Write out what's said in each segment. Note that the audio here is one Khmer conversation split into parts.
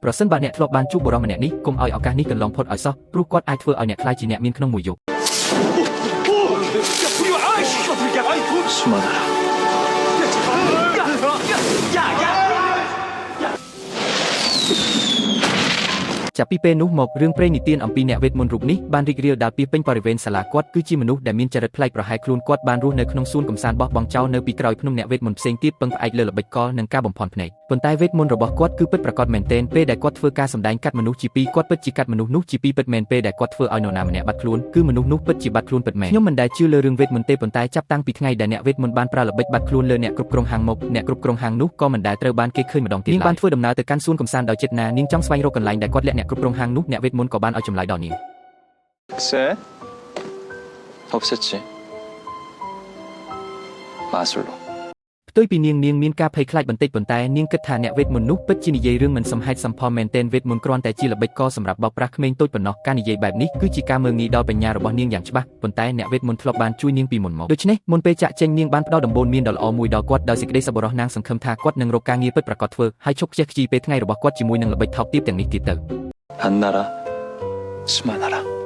ប្រសិនបើអ្នកធ្លាប់បានជួបបុរសម្នាក់នេះកុំឲ្យឱកាសនេះកន្លងផុតឲ្យសោះព្រោះគាត់អាចធ្វើឲ្យអ្នកក្លាយជាអ្នកមានក្នុងមួយយប់ 수만하라. ចាប់ពីពេលនោះមករឿងព្រេងនិទានអំពីអ្នកវេទមន្តរូបនេះបានរីករាលដាលពាសពេញបរិវេណសាលាគាត់គឺជាមនុស្សដែលមានចរិតប្លែកប្រហែលខ្លួនគាត់បានរស់នៅក្នុងសួនកម្សាន្តបោះបង់ចោលនៅពីក្រោយភ្នំអ្នកវេទមន្តផ្សេងទៀតពឹងផ្អែកលើល្បិចកលនិងការបំភាន់ភ្នែកប៉ុន្តែវេទមន្តរបស់គាត់គឺពិតប្រាកដមែនទែនពេលដែលគាត់ធ្វើការសម្ដែងកាត់មនុស្សជាពីរគាត់ពិតជាកាត់មនុស្សនោះជាពីរពិតមែនពេលដែលគាត់ធ្វើឲ្យនរណាម្នាក់បាត់ខ្លួនគឺមនុស្សនោះពិតជាបាត់ខ្លួនពិតមែនខ្ញុំមិនដែលជឿលើរឿងវេទមន្តទេប៉ុន្តែចាប់តាំងពីថ្ងៃដែលអ្នកវេទមន្តបានប្រើល្បិចបាត់ខ្លួនលើអ្នកគ្រប់គ្រងហាងមកអ្នកគ្រប់គ្រងហាងនោះក៏មិនដែលត្រូវបានគេឃើញម្ដងទៀតឡើយនាងបានធ្វើដំណើរទៅកាន់សួនកម្សាន្តដោយចិត្តណានាងចង់ស្វែងរកកន្លែងដែលគាត់លាក់អ្នកគ្រប់គ្រងហាងនោះអ្នកវេទមន្តក៏បានឲ្យចម្លើយដល់នាង 글쎄, 없앴지. 마술로. ផ្ទុយពីនាងនាងមានការភ័យខ្លាចបន្តិចប៉ុន្តែនាងគិតថាអ្នកវេទមន្តនោះពិតជានិយាយរឿងមិនសមហេតុសមផលមែនទែនវេទមន្តគ្រាន់តែជាល្បិចកលសម្រាប់បោកប្រាស់ក្មេងតូចប៉ុណ្ណោះការនិយាយបែបនេះគឺជាការមើលងាយដល់បញ្ញារបស់នាងយ៉ាងច្បាស់ប៉ុន្តែអ្នកវេទមន្តធ្លាប់បានជួយនាងពីមុនមកដូច្នេះមុនពេលចាក់ចេញនាងបានផ្ដល់ដំបូន្មានដ៏ល្អមួយដល់គាត់ដោយសេចក្តីសប្បុរសនាងសង្ឃឹមថាគាត់នឹងរកការងារពិតប្រាកដធ្វើហើយឈប់ខ្ជះខ្ជាយពេលថ្ងៃរបស់គាត់ជាមួយនឹងល្បិចថោកទាបទាំងនេះទៀតទៅ 안나라, 수만하라.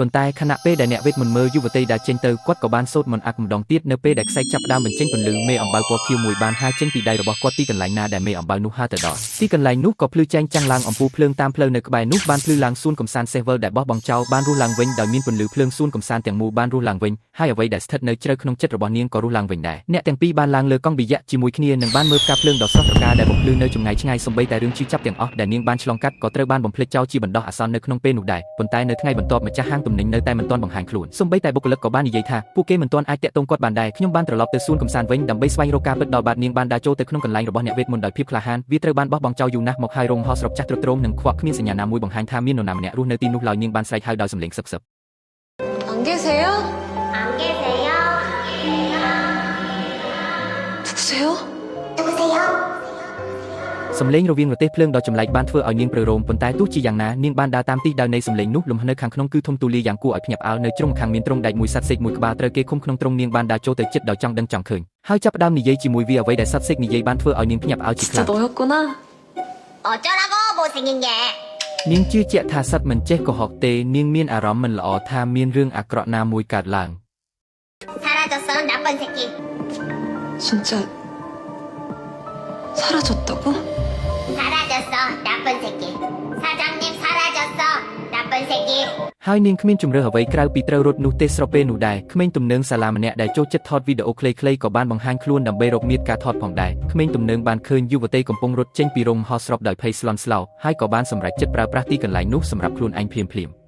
ប៉ុន្តែខណៈពេលដែលអ្នកវេទមន្តមើលយុវតីដែលចេញទៅគាត់ក៏បានសូត្រមន្តអាគមម្ដងទៀតនៅពេលដែលខ្សែចាប់ផ្ដើមបញ្ចេញពន្លឺមេអំបៅពណ៌ខៀវមួយបានហើរចេញពីដៃរបស់គាត់ទីកន្លែងណាដែលមេអំបៅនោះហើរទៅដល់ទីកន្លែងនោះក៏ភ្លឺចែងចាំងឡើងអំពូលភ្លើងតាមផ្លូវនៅក្បែរនោះបានភ្លឺឡើងសួនកំសាន្តសេះវិលដែលបោះបង់ចោលបានរស់ឡើងវិញដោយមានពន្លឺភ្លើងសួនកំសាន្តទាំងមូលបានរស់ឡើងវិញហើយអ្វីដែលស្ថិតនៅជ្រៅក្នុងចិត្តរបស់នាងក៏រស់ឡើងវិញដែរអ្នកទាំងពីរបានឡើងលើកង់បិយៈជាមួយគ្នានិងបានមើលផ្កាភ្លើងដ៏ស្រស់ត្រកាលដែលបំភ្លឺនៅចម្ងាយឆ្ងាយសូម្បីតែរឿងឈឺចាប់ទាំងអស់ដែលនាងបានឆ្លងកាត់ក៏ត្រូវបានបំភ្លេចចោលជាបណ្ដោះអាសន្ននៅក្នុងពេលនោះដែរប៉ុន្តែនៅថ្ងៃបន្ទាប់ម្ចាស់ហាងទំនិញនៅតែមិនទាន់បង្ហាញខ្លួនសូម្បីតែបុគ្គលិកក៏បាននិយាយថាពួកគេមិនទាន់អាចទាក់ទងគាត់បានដែរខ្ញុំបានត្រឡប់ទៅសួនកំសាន្តវិញដើម្បីស្វែងរកការពិតដល់បាតនាងបានដើរចូលទៅក្នុងកន្លែងរបស់អ្នកវេទមន្តដោយភាពក្លាហានវាត្រូវបានបោះបង់ចោលយូរណាស់មកហើយរោងហោះស្រុកចាស់ទ្រុឌទ្រោមនិងខ្វក់គ្មានសញ្ញាណាមួយបង្ហាញថាមាននរណាម្នាក់រស់នៅទីនោះឡើយនាងបានស្រែកហៅដោយសំឡេងខ្សឹបខ្សឹប 안 계세요? 안 계세요? 누구세요? 누구세요? សំឡេងរវាងរទេះភ្លើងដ៏ចម្លែកបានធ្វើឲ្យនាងព្រឺរោមប៉ុន្តែទោះជាយ៉ាងណានាងបានដើរតាមទិសដៅនៃសំឡេងនោះលំនៅខាងក្នុងគឺធំទូលាយយ៉ាងគួរឲ្យភ្ញាក់ផ្អើលនៅជ្រុងខាងមានទ្រុងដែកមួយសត្វសេកមួយក្បាលត្រូវគេឃុំក្នុងទ្រុងនាងបានដើរចូលទៅជិតដោយចង់ដឹងចង់ឃើញហើយចាប់ផ្ដើមនិយាយជាមួយវាអ្វីដែលសត្វសេកនិយាយបានធ្វើឲ្យនាងភ្ញាក់ផ្អើលជាខ្ 진짜 លាំង 너였구나. 어쩌라고 못생긴 게. នាងជឿជាក់ថាសត្វមិនចេះកុហកទេនាងមានអារម្មណ៍មិនល្អថាមានរឿងអាក្រក់ណាមួយកើតឡើង 사라졌어 나쁜 새끼. 진짜 사라졌다고? 사라졌어 나쁜 새끼. 사장님 사라졌어 나쁜 새끼. ហើយនាងគ្មានជំរឿអ្វីក្រៅពីត្រូវរត់នោះទេស្របពេលនោះដែរក្មេងទំនើងសាលាម្នាក់ដែលចូលចិត្តថតវីដេអូខ្លីៗក៏បានបង្ហាញខ្លួនដើម្បីរកមៀតការថតផងដែរក្មេងទំនើងបានឃើញយុវតីកំពុងរត់ចេញពីរោងមហោស្រពដោយភ័យស្លន់ស្លោហើយក៏បានសម្រេចចិត្តប្រើប្រាស់ទីកន្លែងនោះសម្រាប់ខ្លួនឯងភ្លាមៗ